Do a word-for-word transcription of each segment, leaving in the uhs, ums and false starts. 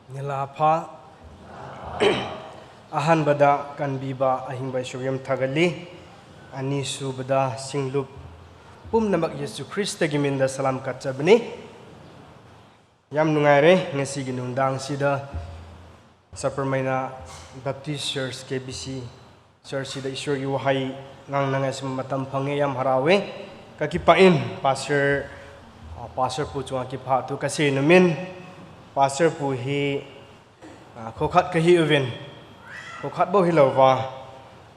Nilhah pha. Ahanbada kanbiba ahingbai suyam thagali, anisubada singlup pumnamak Yesu Krista giminda salam kachabani. Yam nungaire, ngasigi nungdang sida Sapermeina Baptist Church K B C Church sida Ishwar yu hai ngang nang asim matam phange yam harawe. Kakipa in Pastor, ah, Pastor pu chunga kipha thu kasei numin, Pastor pu hi, ah, khokhat kahi uvin, khokhat bou hilouva,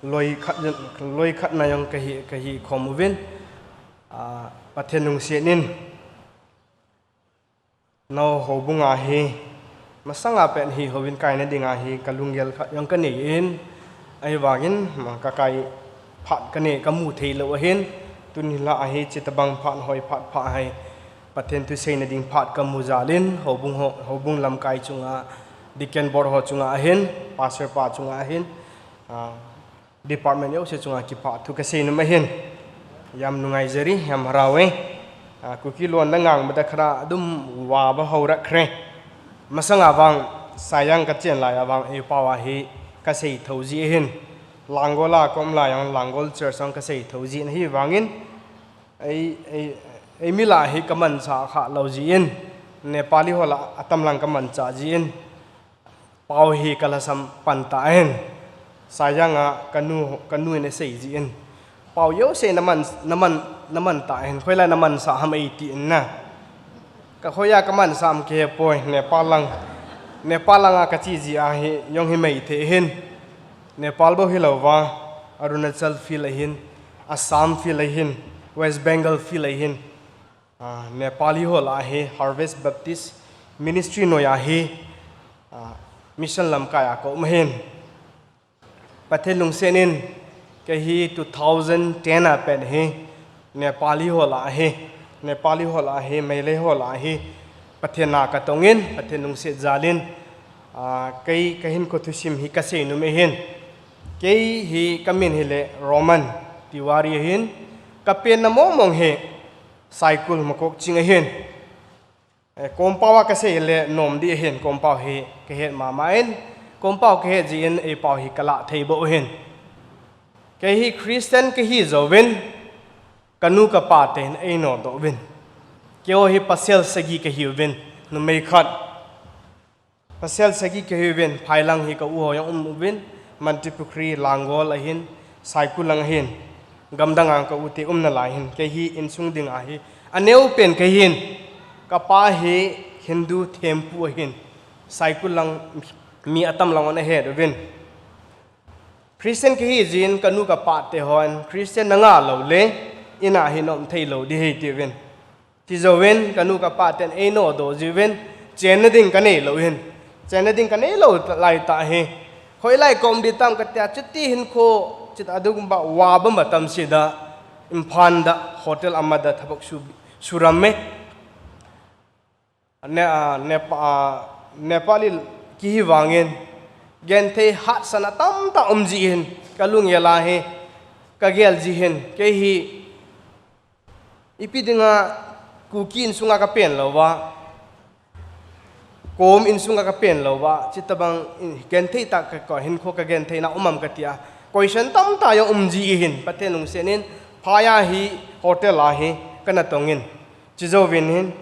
loi khat, loi khat na jong kahi, kahi khom uvin, ah, Pathen lungset in, Nao houbung a hi, masanga pen hi houbung kaina dinga hi, kalunggel khat jong kanei in, ahivangin, ma kakai phat kanei kamu thei lou ahin, tuni la ahi, chitabang phat hoi phat pha hai, Pathen thu seina ding phat kamu jalin, houbung ho, houbung lamkai chunga, Deacon Board ho chunga ahin, Pastor pa chunga ahin, ah, Department jouse chunga kipha thu kasei num ahin. Yam nungai jeri, yam harau e. Ah, Kuki lon na ngang bada khara adum wa ba hau rak kre. Masanga vang, Saijang kachen lai a vang, ei pao a hi kasei thou ji ahin. Langol a kom lai a Langol Church sang kasei thou ji ahi vangin. Ei, ei, ei mila hi kamancha kha lou ji in. Nepali ho la atam lang kamancha ji in. Pao hi kalhasam pan ta ahin. Saijang a kanu, kanu in asei ji in. Pao jouse naman, naman, naman ta ahin. Khoilai naman sa ham eiti in na. Ka khoiya kaman sa ham kihepoi. Nepal lang. Nepal lang a kache ji ahi. Jong hi mei thei hin. Nepal bou hilouva. Arunachal field ahin. Assam field ahin. West Bengal field ahin. Ah, Nepali ho la hi Harvest Baptist Ministry noiya hi, ah, mission lamkai a ka um ahin. Pathen lungset in kei hi two thousand ten a pen hi Nepali ho la hi, Nepali ho la hi, Meitei ho la hi, Pathen na katong in, Pathen lungset jalin, ah, kei kahinkho thusim hi kasei num ahin. Kei hi kamin hile Roman Tiwari ahin, kapenna mong mong hi, Saikul Makokching ahin. Eh, kompao a kasei le nom di ahin, kompao hi kahet mama in, kompao kahet ji in, ei pao hi kalah thei bou ahin. Kei hi Christian kahi jouvin, kanu kapa ten ei nodoh uvin. Keiho hi pasal sagi kahi uvin, numei khat. Pasal sagi kahi uvin, phailang hi ka u ho jong um uvin, Mantripukhri, Langol ahin, Saikul lang ahin, gamdang a ka u te umna lai hin, kei hi insung ding ahi, aneo pen kahin, kapa hi Hindu thempu ahin, Saikul lang mi atam lang on ahet uvin. Christian kahi jin kanu kapa te hon, Christian na nga lou le, ina hi nom thei lou di hi ti uvin. Ti jouvin, kanu kapa ten ei nodoh ji uvin, chenna ding kanei lou hin. Chenna ding kanei lou lai ta hi. Khoilai kom di tam katia, chuti hinkho, chit adung ba, wa ba matam sida, Imphal da, hotel ama da, thabak su, suram me. Ne, ah, Nepa-, ah, Nepali kihi vangin, genthei hatsana tamtah um ji hin, kalung jel a hi, kagel ji hin, kei hi, ipi dinga Kuki insunga kapen louva, Kom insunga kapen louva, chitabang in, genthei tah ka, ka hinkho kagenthei na um am katia, question tamtah jong um ji hin, Pathen lungset in, phai a hi, hotel a hi, kana tong in, chi jouvin hin,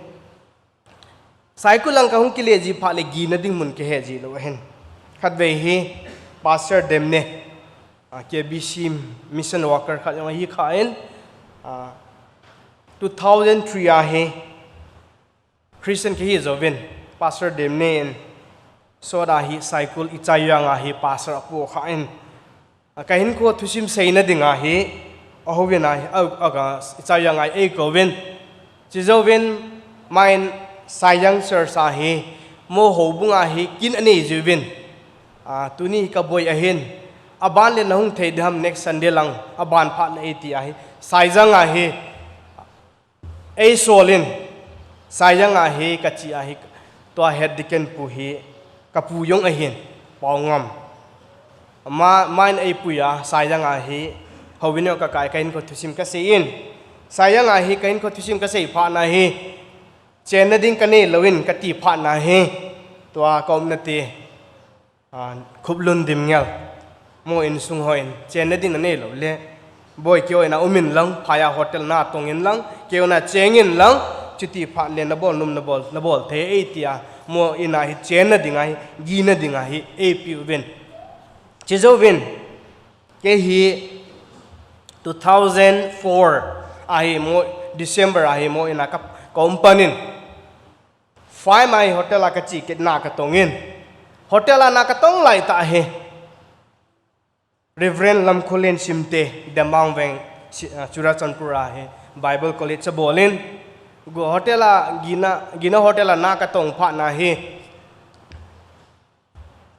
Saikul lang kahung kile ji phat le gina ding mun kahe ji lou ahin. Khatvei hi Pastor Demne, ah, K B C mission worker khat jong ahi kha in, ah, two thousand three a hi Christian kahi jouvin Pastor Demne in soda hi Saikul Ichaijang a hi pastor apu kha in, A, kahinkho thusim seina dinga hi, ahouvin ahi, a, a, ka, Saijang a hi eikou vin. Chi jouvin, main Saijang Church a hi, mo houbung a hi, kin anei jiuvin. A, tuni hi kaboi ahin. Aban le nahung thei diham next Sunday lang, aban phat na eiti ahi. Saijang a hi, Eisol in, Saijang a hi kachi a hi, tua head deacon pu hi kapu jong ahin, Paongam. Ma, main eipui a, Saijang a hi, houin jong kakai kahinkho thusim kasei in. Saijang a hi kahinkho thusim kasei phat na hi, chenna ding kanei louvin kati phat na hi. Tua ka umna te, ah, Khup Lun Dimngel. Mo insung hon, chenna ding na nei lou le. Boi keiho ina um in lang, phai a hotel na tong in lang, keiho na cheng in lang, chuti phat le na bol nom na bol, na bol thei e tia. Mo ina hi chenna ding ahi, gina ding ahi, eipe uvin. Chi jouvin, kei hi two thousand four ahi mo, December ahi mo ina ka, ka um pan in. Five mai hotel a ka che kit na ka tong in. Hotel a na ka tong lai tah hi Reverend Lamkholen Simte, Demang Veng, si-, ah, Churachandpur a hi Bible College a bol in. Go hotel a gina, gina hotel a na ka tong phat na hi.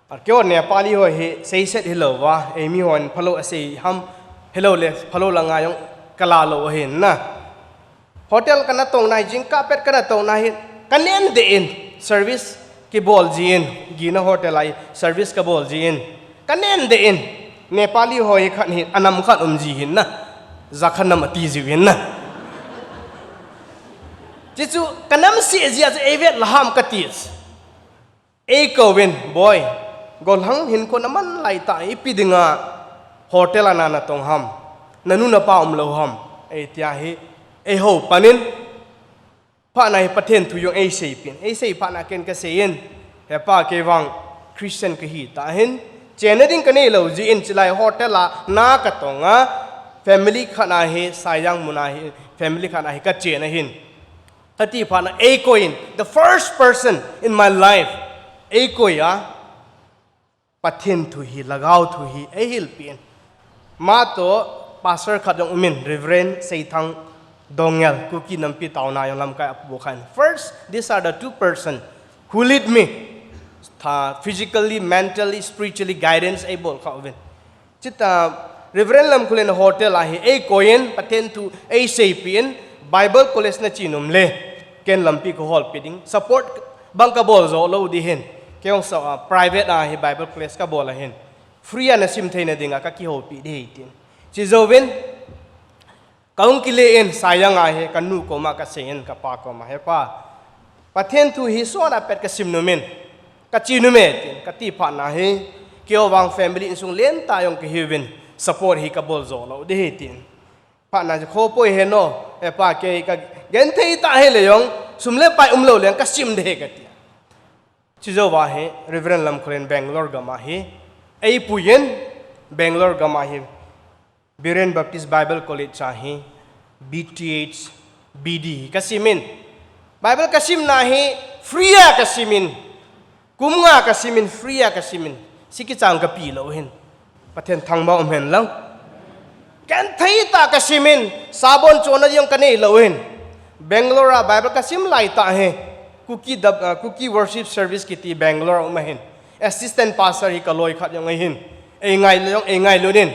A keiho Nepali ho hi seiset hilou va, eimi hon phalou asei ham, hilou le phalou langa jong ka la lou ahin na. Hotel ka na tong na hi, jingkah pet ka na tong na hi, ka nen deh in service kibol ji in, gina hotel a hi service ka bol ji in. Ka nen deh in, Nepali ho hi khat hi, anam khat um ji hin na. Jakhanam ati ji hin na. Chi chu ka nam seh ji a chu ei vet la ham ka ti. Ei kou vin, "Boi, golhang hin ko na man lai tah, ipi dinga hotel a na na tong ham, na nu na pa um lou ham," ei tia hi, ei hou pan in, phat na hi Pathen thu jong ei sei pin, ei sei phat na ken ka sei in, "He pa, kei vang Christian ka hi tah hin, chenna ding ka nei lou ji in, chilai hotel a na ka tong a, family khat na hi, Saijang mun a hi, family khat na hi ka chenna hin." Ati phat na ei koi in, the first person in my life, ei koi a, Pathen thu hi, Lhagao thu hi, ei hilpi in. Ama toh pastor khat jong um in, Reverend Seithang Dongel, Kuki Nampi Taona jong lamkai a pu khan. First, these are the two person who lead me, tha, physically, mentally, spiritually, guidance ei bol kha uvin. Chutah Reverend Lamkholen hotel a hi ei koi in, Pathen thu ei sei pi in, Bible College na che nom le, ken lampi ka hol pi ding. Support bang ka bol jo lou ding hin. Kei jong sa, ah, private a hi Bible College ka bol a hin. Free a na sim thei na dinga ka kihoupi ding ahi tin. Chi jouvin, ka hung kile in, Saijang a hi, ka nu koma ka sei in, ka pa koma, "He pa, Pathen thu hi sot a pet ka sim nom in, ka che nom e," tin, ka ti phat na hi, keiho vang family insung lentah jong ka hi uvin, support hi ka bol jo lou ding ahi tin. Phat na chu, "Kho poi he no, he pa, kei ka genthei tah hile jong, sum le pai um lou leng ka sim ding ahi," ka ti. Chi jou va hi, Reverend Lamkholen Bangalore gam a hi, ei pui in, Bangalore gam a hi, Berean Baptist Bible College a hi, B T H, B D hi ka sim in. Bible ka sim na hi, free a ka sim in. Kum nga ka sim in, free a ka sim in. Sikichan ka pe lou hin. Pathen thangvah um hen lang. Genthei tah ka sim in, sabon chonna jong ka nei lou hin. Bangalore a Bible ka sim lai tah hi. Kuki dap-, ah, Kuki Worship Service kiti Bangalore a um ahin. Assistant pastor hi ka loi khat jong ahin. Ei ngailu jong, ei ngailu in.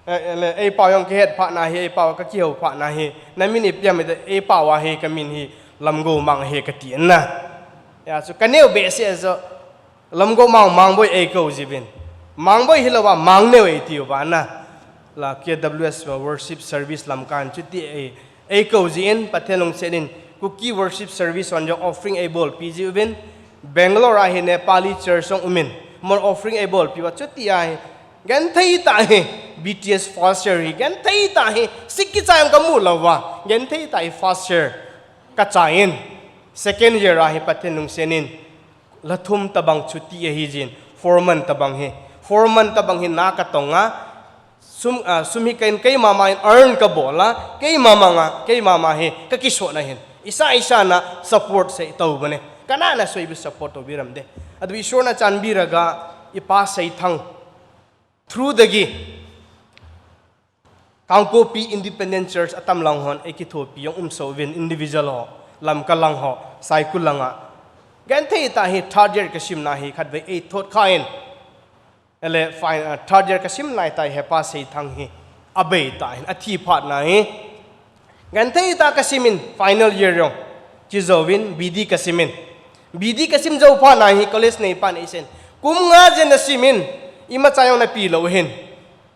Eh, eh, le, ei pau jong ka het phat na hi, ei pau ka kihou phat na hi. Na min ipi ham iti, ei pau a hi ka min hi Lamgoumang ahi ka ti in na. Hijeh chun ka neo behseh jeh. Lamgoumang, Mangboi ei kou ji uvin. Mangboi hilou va, Mangneo ei ti uva na. La K W S worship service lamkai in chuti ei, ei kou ji in, Pathen lungset in, Kuki worship service hon jong offering ei bolpi ji uvin. Bangalore a hi Nepali church jong um in, amahon offering ei bolpi uva chuti a hi. Genthei tah hi, B T H first year hi, genthei tah hi, sikichan ka mu lou va. Genthei tah hi first year ka chai in. Second year a hi Pathen lungset in. La thum tabang chuti ahi jin, four month tabang hi. Four month tabang hi na ka tong a, sum, ah, sum hi ka in keima ma in earn ka bol a, keima ma nga, keima ma hi, ka kisot na hin. Isa isa na support sei tou bane. Ka na na soi bi support tou bi ram de. Adu Ishwar na chanbi raga, i pa Seithang. Through dagi, Kangpokpi Independent Church atam lang hon, ei kithopi jong um so uvin individual ho, Lamka lang ho, Saikul langa. Genthei tah hi third year ka sim na hi khatvei ei thot kha in. Ele fine, ah, third year ka sim lai tah hi pa Seithang hi. Abei tah hin, athi phat na hi. Genthei tah ka sim in, final year jong. Chi jouvin, B D ka sim in. B D ka sim jou phat na hi, college nei pan ei sen. Kum nga jen na sim in, imacha jong na pe lou hin.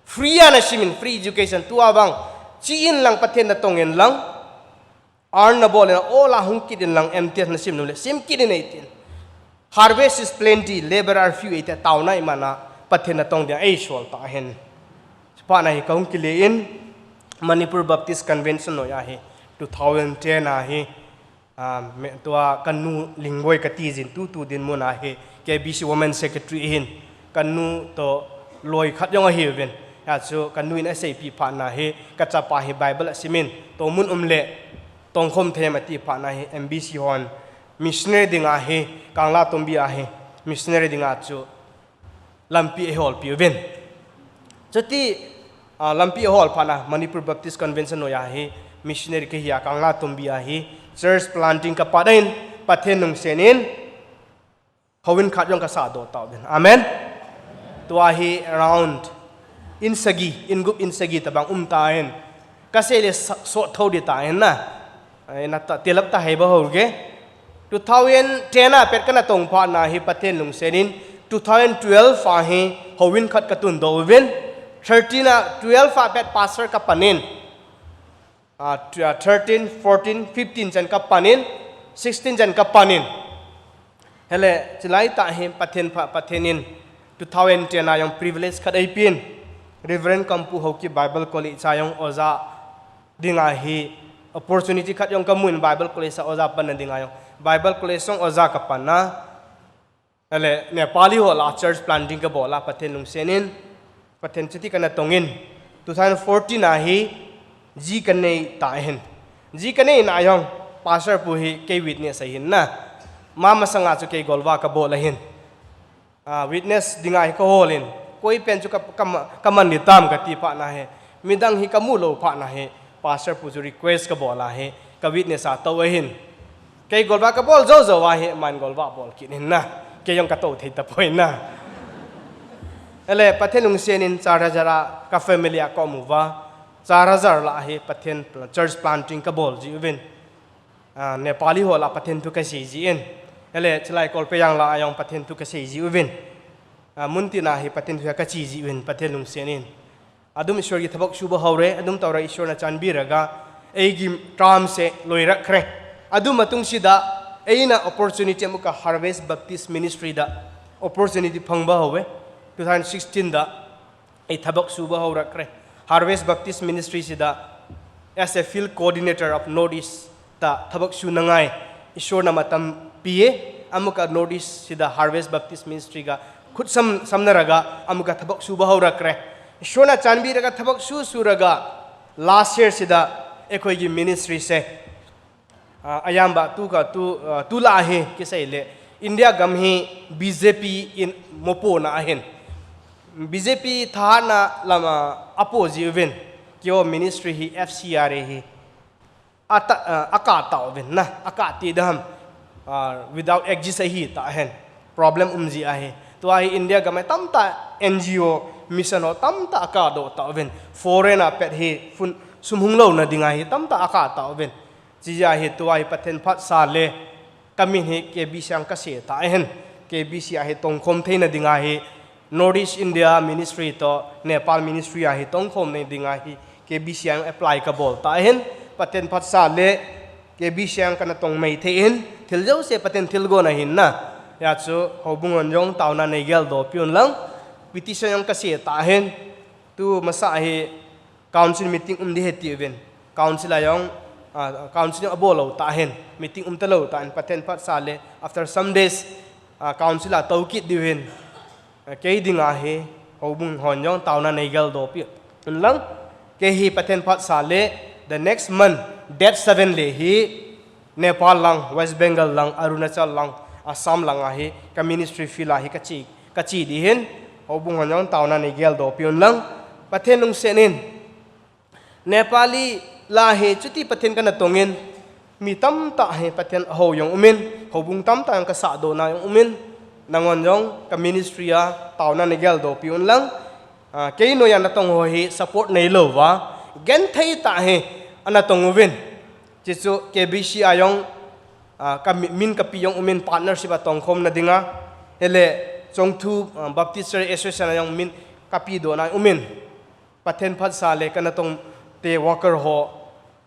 Free a na sim in, free education. Tua vang, che in lang Pathen na tong in lang. Earn na bol in, ol a hung kit in lang, M T S na sim nom le, sim kit in ei tin. Harvest is plenty, laborer few, eite taona imana Pathen natong dia eisol tahen. Chuphat na hi kahung kile in Manipur Baptist Convention noiya hi two thousand ten a hi, ah, me, tua kanu Lingboi kati jin tutu dinmun a hi K B C Women Secretary hin kanu to loi khat jong ahiuvin. Hichu kanu in aseipi phat na hi kachapa hi Bible asimin tomun umle tongkhom thei em ati phat na hi M B C hon missionary dinga hi Kanglatombi a hi missionary dinga chu lampi eiholpi uvin. Chuti, ah, lampi eihol phat na Manipur Baptist Convention noiya hi missionary kahia Kanglatombi a hi church planting kapat in Pathen lungsetin houin khat jong kasahdoh tauvin. Amen. Tua hi around in sagi, in gup in sagi tabang um tahen. Kasei le sa, sot thou ding tahen na. Ai, nata, tilap ta hei ba hou ge. Two thousand ten a pet kana tong phat na hi Pathen lungsetin two thousand twelve a hi houin khat katundoh uvin. Thirteen a, twelve a pet pastor kapanin. Ah, tw-, ah, thirteen, fourteen, fifteen chan kapanin, sixteen chan kapanin. Hele, chulai tah hi Pathen pha, Pathen in two thousand ten a jong privilege khat eipin. Reverend Kampu Haokip Bible College a jong oja dinga hi opportunity khat jong kamun Bible College a oja panna dinga jong. Bible College jong oja kapanna. Hele, Nepali ho lah a church planting kabol a Pathen lungsetin. Pathen chuti kana tongin. Two thousand fourteen a hi ji kanei tahen. Ji kanei na jong pastor pu hi kei witness ahin na. Ama masanga chu kei golvah kabol ahin. Ah, witness dinga hi kaholin. Koi pen chu ka, ka, kaman ding tam kati phat na hi. Midang hi kamu lou phat na hi. Pastor pu chu request kabol a hi. Ka witness a tou ahin. Kei golvah kabol jou jou a hi, aman golvah bol kit in na. Kei jong katou thei tapoi na. Hele, Pathen lungsetin Charhajar a ka family a kaum uva. Charhajar lah a hi Pathen pla-, church planting kabol jiuvin. Ah, Nepali ho lah a Pathen thu kasei jin. Hele, chulai Kolpeyang lah a jong Pathen thu kasei jiuvin. Ah, muntina hi Pathen thu kache jiuvin, Pathen lungsetin. Adum Ishwar ki thabak suba houre, adum taura Ishwar na chanbiraga, eigi term se loirak kre. Adum atung sida, eina opportunity amuka Harvest Baptist Ministry da opportunity phangba houve. Two thousand sixteen da, ei thabak suba hourak kre. Harvest Baptist Ministry sida, as a field coordinator of Northeast, ta thabak suna ngai, Ishwar na matam pie, amuka Northeast sida Harvest Baptist Ministry ga khut sam, samna raga, amuka thabak suba hourak re. Ishwar na chanbiraga thabak su suraga, last year sida, ekhoi ki ministry se. Ah, ayamba tu ka tu, ah, tu lah a hi, kisei le. India gam hi B J P in mopo na ahin. B J P thahatna lama apo jiuvin. Keiho ministry hi F C R A hi. Ata, ah, akah tauvin na, akah ti dam, ah, without exist ahi tahen. Problem um ji ahi. Tua hi India gam a tamtah N G O mission ho tamtah akah doh tauvin. Foreign a pet hi fun sum hung louna dinga hi tamtah akah tauvin. Chijeh a hi tua hi Pathen phatsah le Kamin hi K B C a kasei tahen. K B C a hi tongkhom theina dinga hi Northeast India Ministry to Nepal Ministry a hi tongkhom nei dinga hi K B C a apply kabol tahen. Pathen phatsah le K B C a kana tong mai thei in thil jouse Pathen thilgon ahin na. Hijeh chun houbung hon jong taona nei geldoh piuvin lang. Petition jong kasei tahen. Tu masa hi Council meeting um ding ahi tiuvin. Council a jong, ah, council jong abol lou tahen. Meeting um talou tahen. Pathen phatsah le after some days, ah, council a tou kit diu hin. Ah, kei dinga hi, houbung hon jong taona nei geldoh piuvin lang. Kei hi Pathen phatsah le the next month, date seven le hi, Nepal lang, West Bengal lang, Arunachal lang, Assam lang a hi, ka ministry field a hi kache, kache ding ahin, houbung hon jong taona nei geldoh piuvin lang, Pathen lungset in. Nepali lah a hi chuti Pathen kana tongin, mi tamtah hi Pathen ahou jong umin, houbung tamtah jong kasahdohna jong umin, nanghon jong ka ministry a taona nei geldoh piuvin lang, ah, kei noiya natong ho hi support neilou va, genthei tah hi ana tong uvin. Chuche chu K B C a jong, ah, ka mi-, min kape jong umin partnership a tongkhomna dinga. Hile Chongthu, ah, Baptist Church Association a jong min kapedohna umin. Pathen phatsah le ka natong te worker ho,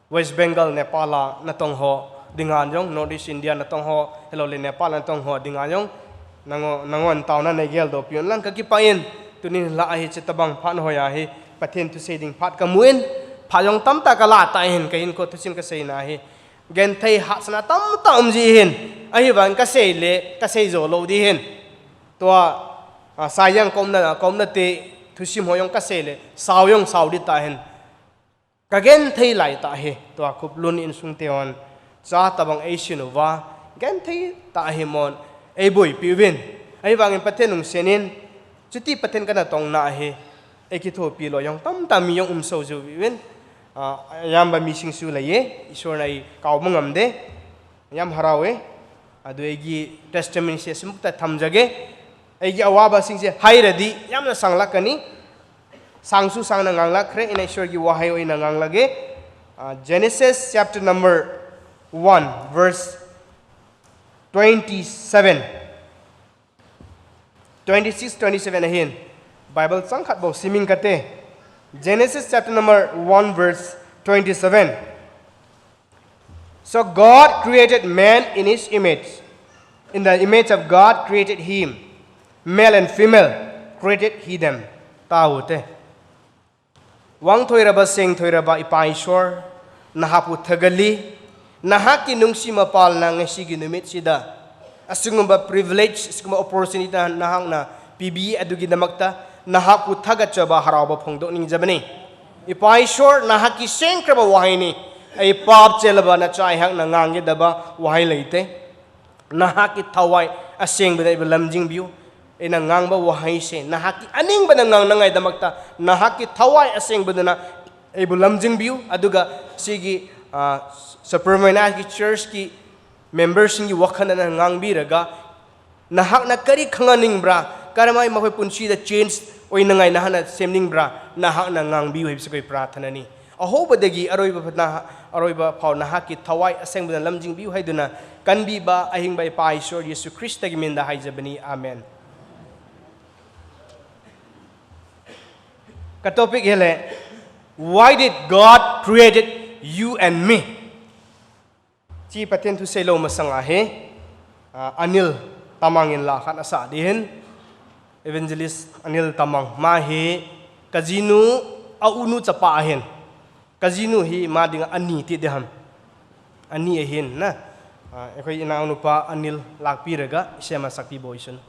West Bengal, Nepal a natong ho dinga jong, North East India natong ho, hilou le Nepal a natong ho dinga jong, Nango, nangon taona nei geldoh piu hen lang kakipah in, tunin la ahi, chuti tabang phat hoi ahi, Pathen thusei ding phat kamun, phat jong tamtah kala tahen, kahinkho thusim kaseina hi. Genthei hahsatna tamtah um ji hin, ahivang kasei le, kasei jou lou ding hin. Tua, a, Saijang ka umna, ka umna te thusim ho jong kasei le, sao jong sao ding tahen. Kagenthei lai tah hi, tua Khuplun insung te hon, chuti tabang eisin uva, genthei tah hi amahon, eiboipi uvin. Ahivangin Pathen lungset in, chuti Pathen kanatong na hi, eikithopi lou jong tamtah mi jong um soh jiuvin. A, ayamba mi singsu lei e, Ishwar na i kau mangam de. Yam harau e. Adu eigi testimony se simuk ta tham jage. Eigi awaba sing se haira di, yamna sang lak kani. Sangsu sangna ngang lak kre, ina Ishwar gi wahai o ina ngang lage. Ah, Genesis chapter number one, verse twenty-seven. Twenty-six, twenty-seven ahin. Bible chang khat bou siming kate. Genesis chapter number one, verse twenty-seven. So God created man in his image. In the image of God created him. Male and female created he them. Taute. Wangthoiraba, sengthoiraba, i Pa Ishwar, nahak u thagali, nahak ki nungsi mapal na ngasi ki numit sida. Asungumba privilege, asungumba opportunity na nahak na pibi adugi damakta, nahak u thaga chaba harauba phongdoh ning jabani. I Pa Ishwar, nahak ki sengkraba wahai ni, ai pap chelaba na chai hak na ngang ge daba wahai leite. Nahak ki thawai aseng bena iba lamjing biu. Ina ngang ba wahai se. Nahak ki aning bena ngang na ngai damakta. Nahak ki thawai aseng bena ibu lamjing biu. Aduga sigi, ah, Superman ki church ki members ki wakhan na ngang biraga. Nahak na kari khanga ning bra. Karamai mahoi punsi da change oi na ngai nahak na sem ning bra. Nahak na ngang biu hei bisa koi prathana ni. Ahoba dagi aroiba phatna, aroiba phau nahak ki thawai aseng bena lamjing biu haiduna, kanbi ba ahing ba i Pa Ishwar Yesu Krista ki minda haija bani. Amen. Ka topic hele, why did God created you and me? Chi Pathen thusei lou masanga hi, ah, Anil Tamang in la khat asa ding hin. Evangelist Anil Tamang, ama hi kajinu a unu chapa ahin. Kajinu hi ama dinga ani ti ding ham. Ani ahin na. Ah, ekhoi ina unupa Anil lakpi rega, isema sakpi boisun.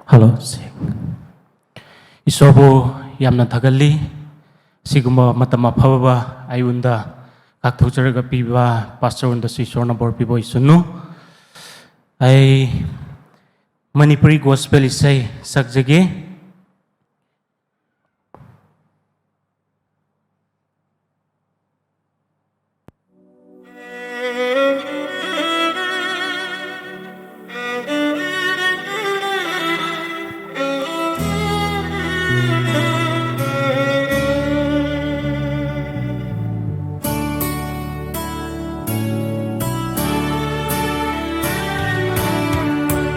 Hello, sing. Isobo yamna thagali, siguma matama phaba, ai unda, kak thucharaga piba, pastor unda si sorna bor pibo isunu. Ai Manipuri gospel isai sakjage.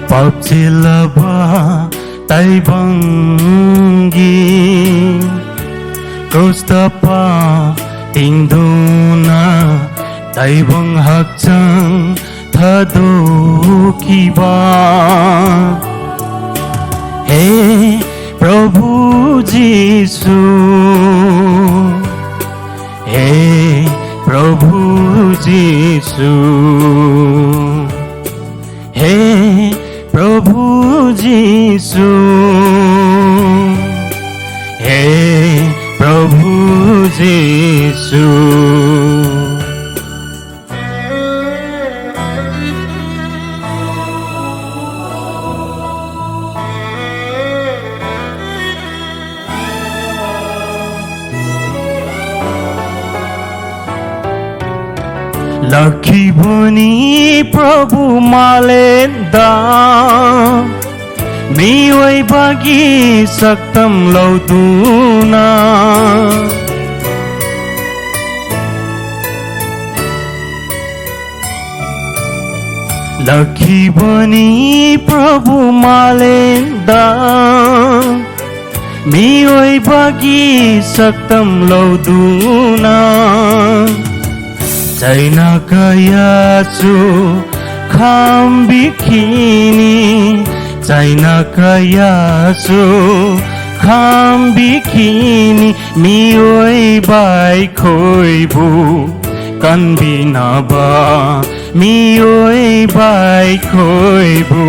Pap chilaba taibang gi cross tapa tingduna taibang hakchang thadokiba. He Prabhu Jisu, He Prabhu Jisu, हे प्रभु जिसु, हे प्रभु जिसु। ꯂꯥꯛꯈꯤꯕꯅꯤ ꯄ꯭ꯔꯚꯨ ꯃꯥꯂꯦꯝꯗ, ꯃꯤꯑꯣꯏꯕꯒꯤ ꯁꯛꯇꯝ ꯂꯧꯗꯨꯅ꯫ ꯂꯥꯛꯈꯤꯕꯅꯤ ꯄ꯭ꯔꯚꯨ ꯃꯥꯂꯦꯝꯗ, ꯃꯤꯑꯣꯏꯕꯒꯤ ꯁꯛꯇꯝ ꯂꯧꯗꯨꯅ꯫ ꯆꯩꯅ ꯀꯌꯥꯁꯨ ꯈꯥꯝꯕꯤꯈꯤꯅꯤ, ꯆꯩꯅ ꯀꯌꯥꯁꯨ ꯈꯥꯝꯕꯤꯈꯤꯅꯤ, ꯃꯤꯑꯣꯏꯕ ꯑꯩꯈꯣꯏꯕꯨ ꯀꯟꯕꯤꯅꯕ, ꯃꯤꯑꯣꯏꯕ ꯑꯩꯈꯣꯏꯕꯨ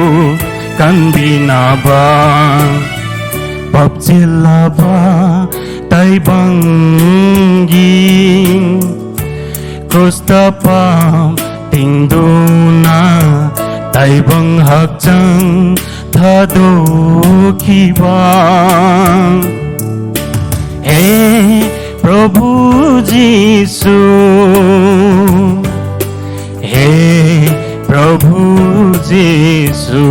ꯀꯟꯕꯤꯅꯕ꯫ ꯄꯞꯆꯤꯜꯂꯕ ꯇꯥꯏꯕꯪꯒꯤ ꯀ꯭ꯔꯨꯁꯇ ꯄꯥꯞ ꯇꯤꯡꯗꯨꯅ ꯇꯥꯏꯕꯪ ꯍꯛꯆꯥꯡ ꯊꯥꯗꯣꯛꯈꯤꯕ꯫ ꯍꯦ ꯄ꯭ꯔꯚꯨ ꯖꯤꯁꯨ, ꯍꯦ ꯄ꯭ꯔꯚꯨ ꯖꯤꯁꯨ꯫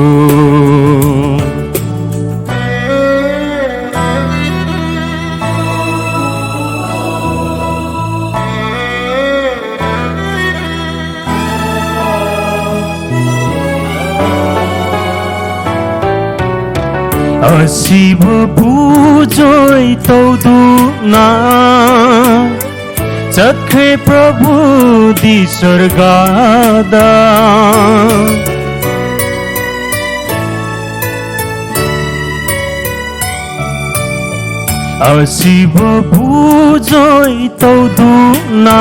ꯑꯁꯤꯕꯕꯨ ꯖꯣꯏ ꯇꯧꯗꯨꯅ ꯆꯠꯈ꯭ꯔꯦ ꯄ꯭ꯔꯚꯨꯗꯤ ꯁ꯭ꯋꯔꯒꯗ꯫ ꯑꯁꯤꯕꯕꯨ ꯖꯣꯏ ꯇꯧꯗꯨꯅ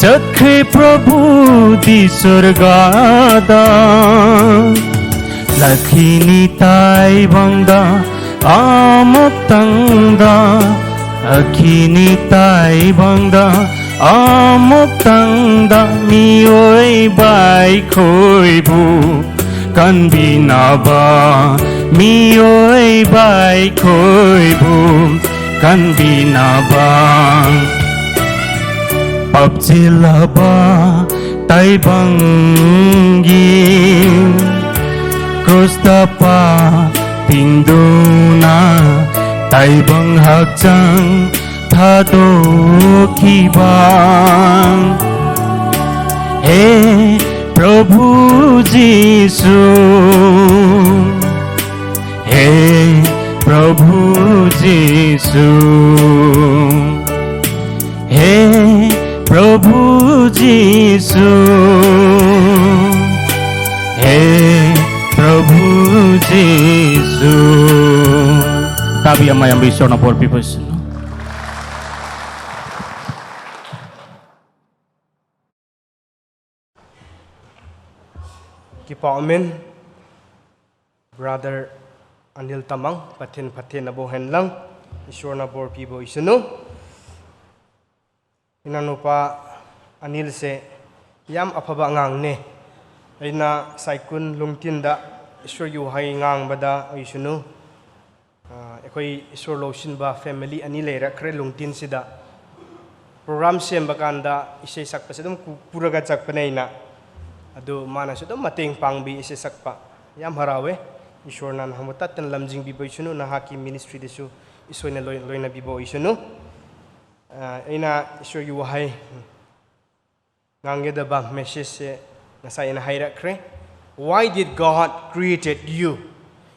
ꯆꯠꯈ꯭ꯔꯦ ꯄ꯭ꯔꯚꯨꯗꯤ ꯁ꯭ꯋꯔꯒꯗ꯫ ꯂꯥꯛꯈꯤꯅꯤ ꯇꯥꯏꯕꯪꯗ ꯑꯃꯨꯛꯇꯪꯗ, ꯂꯥꯛꯈꯤꯅꯤ ꯇꯥꯏꯕꯪꯗ ꯑꯃꯨꯛꯇꯪꯗ, ꯃꯤꯑꯣꯏꯕ ꯑꯩꯈꯣꯏꯕꯨ ꯀꯟꯕꯤꯅꯕ, ꯃꯤꯑꯣꯏꯕ ꯑꯩꯈꯣꯏꯕꯨ ꯀꯟꯕꯤꯅꯕ꯫ ꯄꯥꯞꯆꯤꯜꯂꯕ ꯇꯥꯏꯕꯪꯒꯤ ꯀ꯭ꯔꯨꯁꯇ ꯄꯥꯞ ꯇꯤꯡꯗꯨꯅ ꯇꯥꯏꯕꯪ ꯍꯛꯆꯥꯡ ꯊꯥꯗꯣꯛꯈꯤꯕ꯫ ꯍꯦ ꯄ꯭ꯔꯚꯨ ꯖꯤꯁꯨ, ꯍꯦ ꯄ꯭ꯔꯚꯨ ꯖꯤꯁꯨ, ꯍꯦ ꯄ꯭ꯔꯚꯨ ꯖꯤꯁꯨ, ꯍꯦ ꯄ꯭ꯔꯚꯨ ꯖꯤꯁꯨ꯫ ꯇꯥꯕꯤꯕ ꯃꯌꯥꯝꯕꯨ ꯏꯁꯣꯔꯅ ꯕꯣꯔ ꯄꯤꯕ ꯑꯣꯏꯁꯅꯨ꯫ Kipa umin, Brother Anil Tamang, Pathen phatthei naboh hen lang, Ishwar na bor piboh isanu. Inang nupa Anil se, yam aphaba ngang ne. Eina saikun lungtin da, Ishwar yu hai ngang bada isanu. ꯑ, ꯑꯩꯈꯣꯏ ꯏꯁꯣꯔ ꯂꯧꯁꯤꯟꯕ family ꯑꯅꯤ ꯂꯩꯔꯛꯈ꯭ꯔꯦ ꯂꯨꯡꯇꯤꯟꯁꯤꯗ꯫ Program ꯁꯦꯝꯕ ꯀꯥꯟꯗ ꯏꯁꯩ ꯁꯛꯄꯁꯦ ꯑꯗꯨꯝ ꯀꯨ-, ꯄꯨꯔꯒ ꯆꯠꯄꯅꯦ ꯑꯩꯅ꯫ ꯑꯗꯨ ꯃꯥꯅꯁꯨ ꯑꯗꯨꯝ ꯃꯇꯦꯡ ꯄꯥꯡꯕꯤ ꯏꯁꯩ ꯁꯛꯄ꯫ ꯌꯥꯝ ꯍꯔꯥꯎꯋꯦ꯫ ꯏꯁꯣꯔꯅ ꯅꯍꯥꯛꯄꯨ ꯇꯠꯇꯅ ꯂꯝꯖꯤꯡꯕꯤꯕ ꯑꯣꯏꯁꯅꯨ, ꯅꯍꯥꯛꯀꯤ ministry ꯗꯁꯨ ꯏꯁꯣꯔꯅ ꯂꯣꯏ-, ꯂꯣꯏꯅꯕꯤꯕ ꯑꯣꯏꯁꯅꯨ꯫ ꯑ, ꯑꯩꯅ ꯏꯁꯣꯔꯒꯤ ꯋꯥꯍꯩ ꯉꯥꯡꯒꯗꯕ message ꯁꯦ ꯉꯁꯥꯏ ꯑꯩꯅ ꯍꯥꯏꯔꯛꯈ꯭ꯔꯦ꯫ Why did God created you?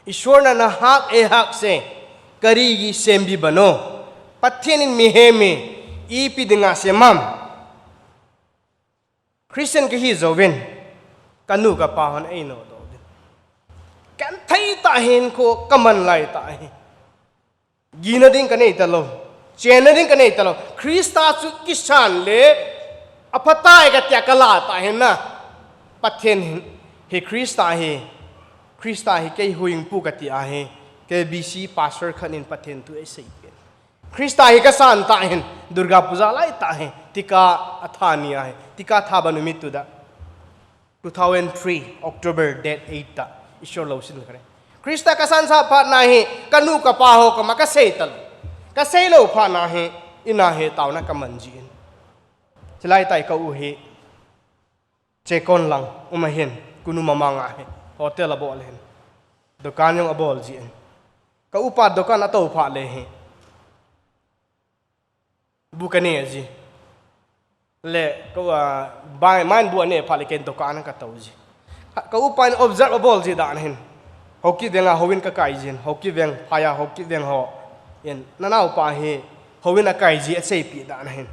ꯏꯁꯣꯔꯅ ꯅꯍꯥꯛ ꯑꯩꯍꯥꯛꯁꯦ ꯀꯔꯤꯒꯤ ꯁꯦꯝꯕꯤꯕꯅꯣ? Pathen in mihem hi ipi dinga semam? Christian kahi jouvin, kanu kapa hon eino douvin. Kanthei tah hin kho kaman lai tah hi. Gina ding kanei talou. Chenna ding kanei talou. Christa chu kisan le Aphatai katia kala tahin na. Pathen hi, hi Krista hi, Krista hi kei huhhingpu kati ahi, K B C pastor khat in Pathen thu eisei pen. Krista hi kasan tahin, Durga Puja lai tahin, tika atha ni ahi, tika tha banu mi tu da. Two thousand three, October date eight ta, Ishwar lo sin kare. Krista kasan sa phat na hi, kanu kapa ho kama kasei tal. Kasei lo phat na hi, ina hi tauna kaman jin. Chilai tai ka u hi, Chekon lang, um ahin, kunu mamang ahi, hotel abol ahin. Dukan jong abol jin. Ka upa dukan ato phat le hi. Bu kane ji. Le, ka, uh, bai, main bu ane phat le ken dukan kato ji. Ka, ka upa in observe abol ji dan ahin. Hoki veng a houin kakai jin, hoki veng, phaya hoki veng ho. In, nanao pa hi, houin akai ji aseipi dan ahin.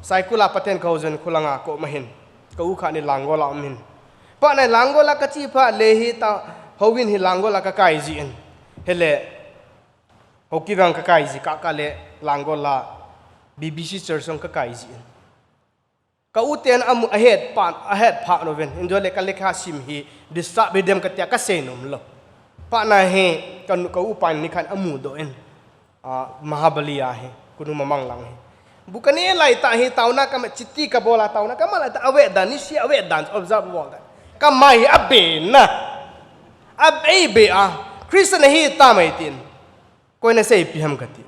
Saikul a Pathen ka hou jin khulanga ka um ahin. Ka u khat ni Langol a um ahin. Phat na Langol a kache phat le hi ta houin hi Langol a kakai jin. Hele Hoki veng kakai ji kaka le Langol a B B C Church jong kakai jin. Ka u ten amu ahet pan, ahet phat uvin. Injo le ka lekha sim hi disturb hi dem katia kasei nom lo. Phat na hi ka nu ka upa in nikhat amu doh in. Ah, Mahabali a hi, kunu mamang lang hi. Bu kane lai ta hi tauna kama chiti kabol a tauna kama lai ta ave dan, nisi ave dan, observe bol dan. Kama hi abe na. Abe be a. Christian hi ta mai tin. Koi nasei pi ham kati.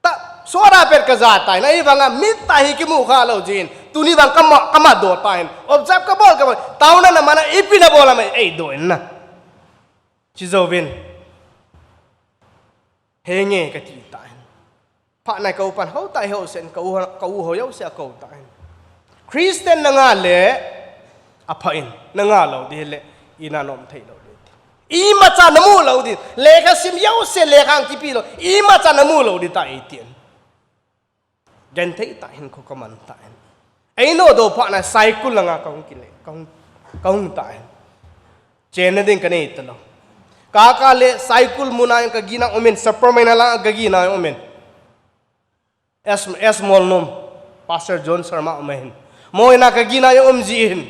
Ta, sora pet kaja tai, na i vanga mit ta hi kimu kha lo jin. Tuni vang kama, kama do ta hin. Observe kabol, kabol. Tauna na mana ipi nabol a mai eido in na. Chi jouvin. Henge kati ta hin. Phat na ka upan ho ta ho sen ka u, ka u ho yo se ko ta hin. Christian nanga le apha in, nanga lo di le, ina nom thei lo di. Imacha namu lo di, lekha sim yo se lekha ang kipi lo, imacha namu lo di ta eitin. Genthei ta hin kho kaman ta hin. Eino do phat na Saikul langa kahung kile, kahung, kahung ta hin. Chenna ding kanei ta lo. Kaka le Saikul muna kagina umin, Superman la kagina umin. S, S Molnom, Pastor John Sharma um ahin. Moina kagina jong um ji hin.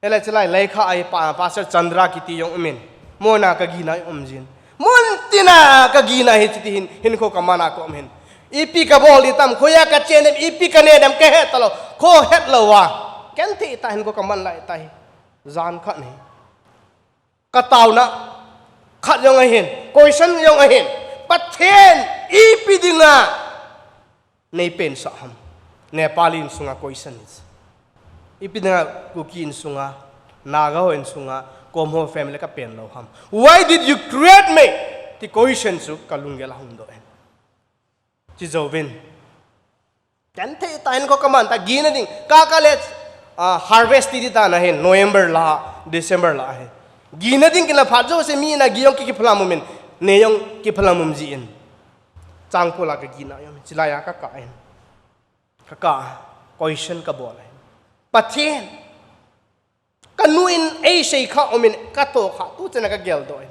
Ele chilai, Leikha a hi pa, Pastor Chandra kiti jong umin. Moina kagina jong um jin. Mun tina kagina hi chiti hin, hin kho kamana ko um hin. Ipi kabol di tam, khoja kachen dem, ipi kane dem, kahe ta lo, kho het lo va. Genthei ta hin kho kaman lai ta hi. Jan khat ni. Ka tauna, khat jong ahin, question jong ahin, Pathen ipi dinga nei pensah ham. Nepali insunga question is. Ipi dinga Kuki insunga, Naga ho insunga, Kom ho family ka pen lo ham. Why did you create me? Ti question chu ka lunggel a hung doh in. Chi jouvin. Genthei ta hin kho kaman ta gina ding. Kaka le, ah, harvest ti di ta na hin November la, December la hin. Gina ding kila phat jouse mi na gi jong ki, kiphalam um in. Ne jong kiphalam um ji in. Changkul a kagina jong. Chilai a kaka in. Kaka question kabol in. Pathen. Kanu in eisei kha umin katoh kha tu chena kagel doh in.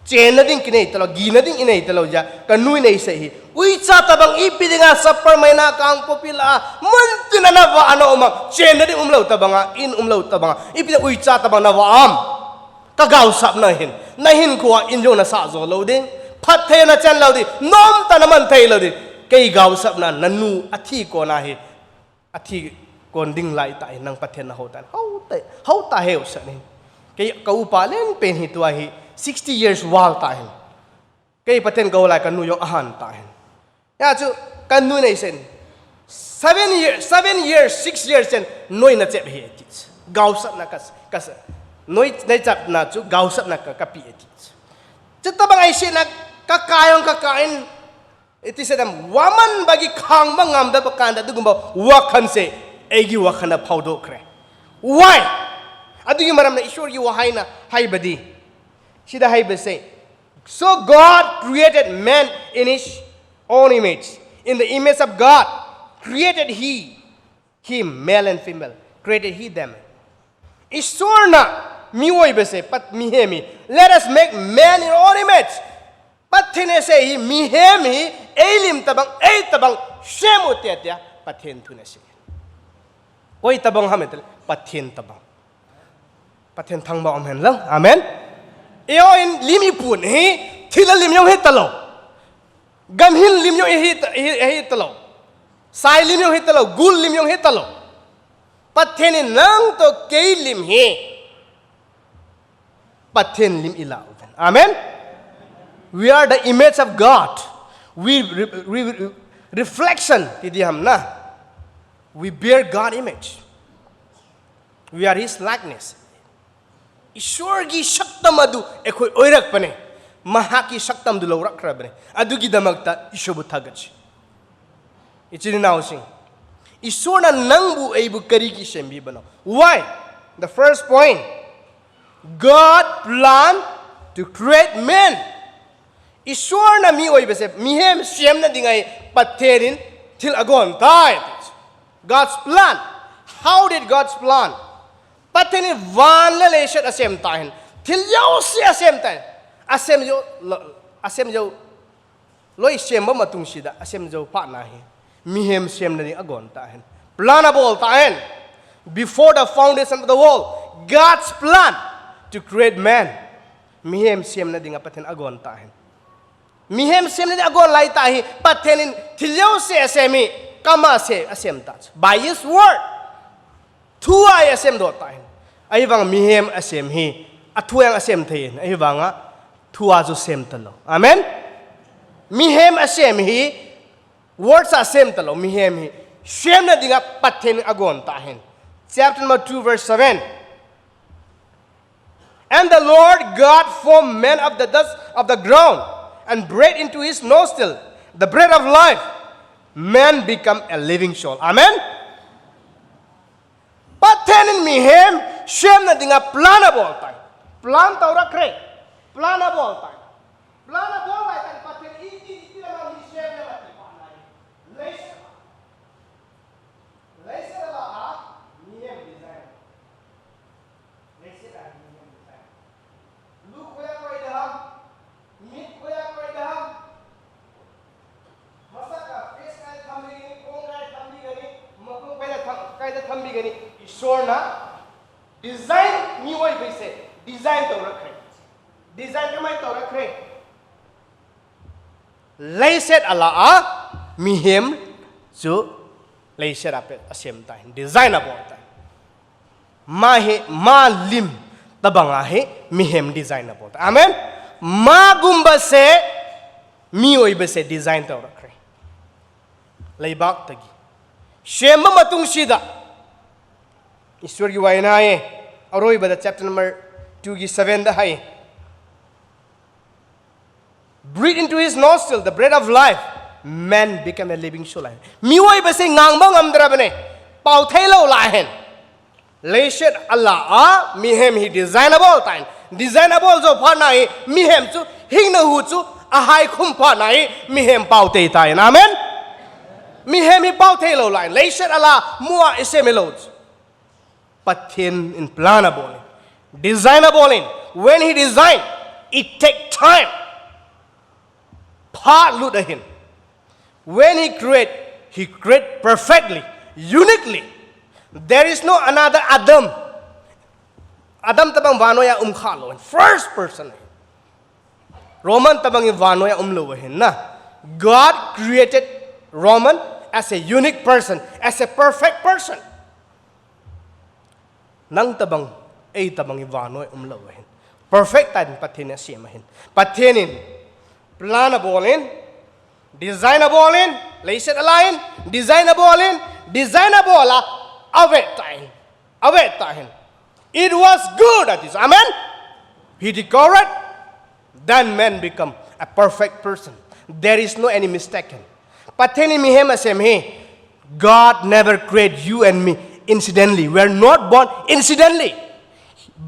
Chenna ding kinei ta lo, gina ding inei ta lo ja, kanu in eisei hi. Uicha tabang ipi dinga Superman a kang popil a, mun tina nava ana um am, chenna ding um lo tabanga, in um lo tabanga, ipi dinga uicha tabang nava am. Ka gaosap na hin, na hinkho a in jong nasah jo lo ding, phatthei nachen lo ding, nomtah naman thei lo ding, kei gaosapna, nanu athi kona hi. Athi kon ding lai ta hin nang Pathen na ho ta hin. Ho ta, ho ta heu sa ni. Kei ka upa len pen hi tua hi sixty years val ta hin. Kei Pathen gou lai kanu jong ahan ta hin. Ya chu kanu nei sen. Seven years, seven years, six years sen noi na chep hi ati. Gaosapna kas, kas. Noi nei chapna chu gaosapna ka, kapi ati. Chutabang aisena kaka jong kaka in Iti sedam, waman bagi khang bang ngam da bakan da dugum ba, wakhan se, eigi wakhan da phau do kre. Why? Adugi maram na Ishwar gi wahaina, hai badi. Sida hai bese. So God created man in his own image. In the image of God created he. Him, male and female, created he them. Ishwar na mioi bese, pat mihem hi. Let us make man in our image. Pathen asei hi, mihem hi, eilim tabang, ei tabang, semu tia tia, Pathen thun asei. Koi tabang ham itileh, Pathen tabang. Pathen thangvah umhen lang. Amen. Eiho in lim ipun hi, thil a lim jong hitalou. Ganhing lim jong hi, hi, hitalou. Sai lim jong hitalou. Gul lim jong hitalou. Pathen in nang toh kei lim hi Pathen lim ilah uve. Amen. We are the image of God. We, re, re, re, reflection, ti diham na. We bear God image. We are His likeness. ईश्वर की शक्तम अदु एखोई ओइरक पने, महा की शक्तम दुलौरक रबने, अदु की दमक ता ईश्वर बुथा गच। इचिन नाउ सिंह, ईश्वर ना नंगबु एबु करी की सेम भी बनाओ। Why? The first point, God plan to create man. ईश्वर ना मी ओइबे से, मिहेम सेम ना दिंगाई पत्थेरिन थिल अगोन ताई। God's plan. How did God's plan? Pathen in van le leiset asem tahen. Thil jouse asem tahen. Asem jou, lo, asem jou. Loi sem ba matung sida, asem jou phat na hi. Mihem semna ding agon tahen. Plan abol tahen. Before the foundation of the world, God's plan to create man. Mihem semna ding a Pathen agon tahen. Mihem semna ding agon lai tah hi, Pathen in thil jouse asem hi, kama se asem ta. By his word. Thu a asem doh tahen. Ahivang mihem asem hi, athu a asem thei in. Ahivang a, thu a chu sem talou. Amen? Mihem asem hi, words a sem talou. Mihem hi, semna ding a Pathen agon tahen. Chapter number two, verse seven. And the Lord God formed man of the dust of the ground and breathed into his nostril the breath of life. Man become a living soul. Amen? Pathen in mihem semna ding a plan abol tai. Plan tau ra kre. Plan abol tai. Plan abol tai tai Pathen in iti iti la mi semna ma ti pa nai. Leiset a. Leiset a la a mihem design. Leiset a mihem design. Lu khoja koi daham. Mit khoja koi daham. Masaka face kai tham bi gani, kong kai tham bi gani, makong kai da tham, kai da tham bi gani. Isor na design mi oi bai se, design tau ra kre. Design ka mai tau ra kre. Leiset a la a mihem chu leiset a pe asem tai, design abol tai. Ma hi, ma lim tabang a hi mihem design abol tai. Amen. Ma gumba se, mi oi ba se design tau ra kre. Leibak tagi. Sem ba matung sida. Isor ki wai na ye. Aroi ba da chapter number two ki seven da hai. Breathe into his nostril the breath of life. Man become a living soul. Mi oi ba se ngang ba ngam dra ba ne. Pau thei lou la hen. Leiset a la a mihem hi design abol tain. Design abol jou phat na hi mihem chu hingna hu chu ahai khum phat na hi mihem pau thei tain. Amen. Mihem hi pau thei lou la hen. Leiset a la mu a isem lou chu. Pathen in plan abol in. Design abol in. When he design, it take time. Phat lut ahin. When he create, he create perfectly, uniquely. There is no another Adam. Adam tabang vannoi a um kha lou. First person. Roman tabang in vannoi a um lou ahin na. God created Roman as a unique person, as a perfect person. Nang tabang, ei tabang in vannoi um lou ahin. Perfect tain Pathen in asem ahin. Pathen in plan abol in, design abol in, leiset a la in, design abol in, design abol a, avet tain. Avet tahen. It was good, that is. Amen. He declared, then man become a perfect person. There is no any mistake. Pathen in mihem asem hi. God never create you and me incidentally. We are not born incidentally.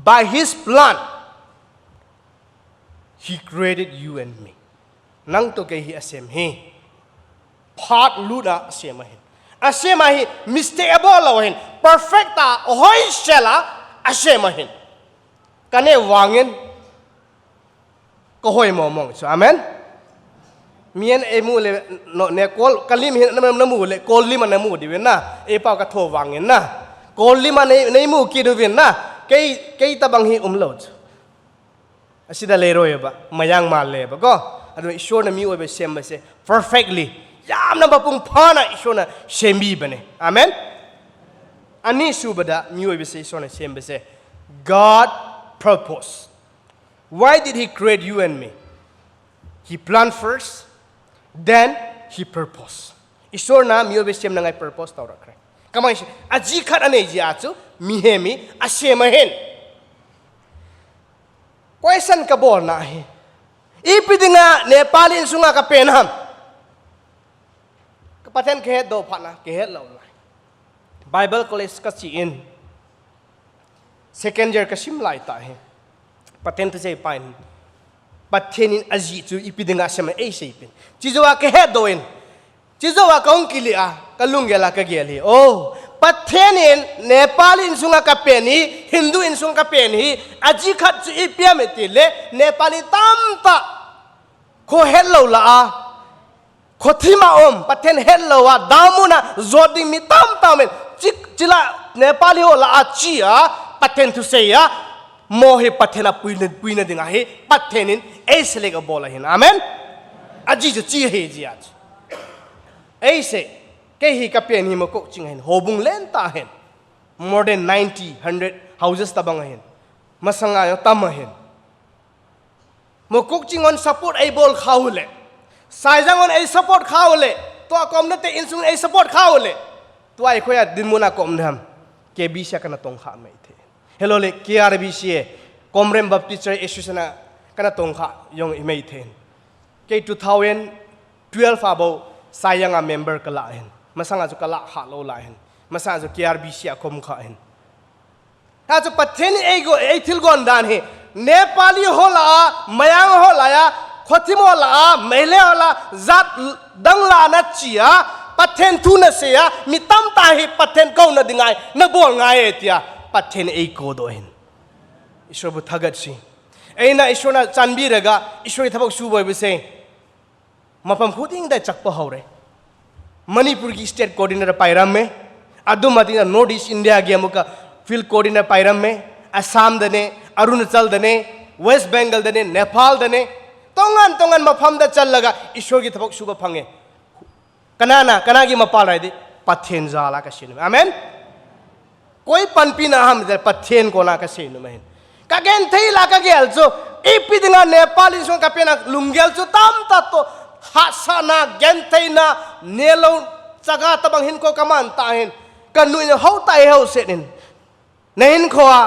By his plan, he created you and me. Nang toh kei hi asem hi. Phat lut a asem ahin. Asem ahi mistake abol lou ahin. Perfect a, hoisel a asem ahin. Ka neh vangin ka hoi mong mong chu. Amen. Mihem in eimu le, no, ne kol, ka lim hi na, na mu le, kol lim a na mu diu ve na. Ei pau ka tho vangin na. Kol lima nei, neimu kit uvin na. Kei, kei tabang hi umlou chu. Asida leiroi ba, mayang male ba ko. Adun Ishwarna mioi ba sem ba se perfectly. Yamna ba pung phana Ishwarna sembi bane. Amen. Ani subada mioi ba se Ishwarna sem ba se. God purpose. Why did he create you and me? He planned first, then he purposed. Ishwarna mioi ba semna ngai purpose tau rakre. Kamai se, aji khat anei ji a chu, mihem hi asem ahin. Question kabolna hi. Ipi dinga Nepali insunga kapen ham? Ka Pathen kahet doh phatna, kahet lou lai. Bible college kachi in. Second year kasim lai ta hi. Pathen thusei pan. Pathen in aji chu ipi dinga asem eisei pin. Chijou a kahet doh in. Chijou a kahung kile a, kalunggel a kagel hi. Oh, Pathen in Nepali insunga kapen hi, Hindu insunga kapen hi, aji khat chu ipi ham itile, Nepali tamtah khohet lou la a, khothim a um, Pathen het lou a, damuna jot ding mi tamtah um in, chi, chila Nepali ho la a chi a, Pathen thusei a, mo hi Pathen a puina, puina dinga hi, Pathen in eiselect abol ahin. Amen? Aji chu chi hi ji a chu. Eise, kei hi kapen hi Mokokchung ahin, houbung lentah ahin. More than ninety, hundred houses tabang ahin. Masanga jong tam ahin. Mokokchung hon support eibol kha u le. Saijang hon ei support kha u le. Tua kaumna te insung ei support kha u le. Tua i khoiya dinmun a kaum ding ham. K B C a kana tong kha mai thei. Hello le K R B C a, Komrem Baptist Church Association a kana tong kha jong i mai thei. Kei two thousand twelve a bou Saijang a member kala hin. Masanga chu kala kha lou la hin. Masanga chu K R B C a kom kha hin. Hichu Pathen in eigo, eithil gon dan hi. Nepali ho la a, Mayang ho la a, khothim ho la a, Meitei ho la, jat dang la na chi a, Pathen thu nasei a, mi tamtah hi Pathen kouna ding ngai, nabol ngai e tia, Pathen eikou doh hin. Ishwar bu thagat si. Eina Ishwar na chanbi rega, Ishwar ki thabok su boi bu sei. Mapam khu ding dai chak pa hau re. Manipur ki state coordinator pairam me. Adum ating North East India ki amuka field coordinator pairam me. Assam dane, Arunachal dane, West Bengal dane, Nepal dane. Tongan, tongan mapam da chal laga Ishwar ki thabok suba phange. Kana na, kana ki mapal rai di. Pathen jala ka sinu. Amen. Koi panpina ham de Pathen kona ka seinom ahin. Ka genthei la ka gel chu, ipi dinga Nepal insung ka pena lunggel chu tamtah to, hahsatna, gentheina, nelou chaga tabang hin ko ka man ta hin. Ka nu in hou ta e hou se nin. Na hin kho a,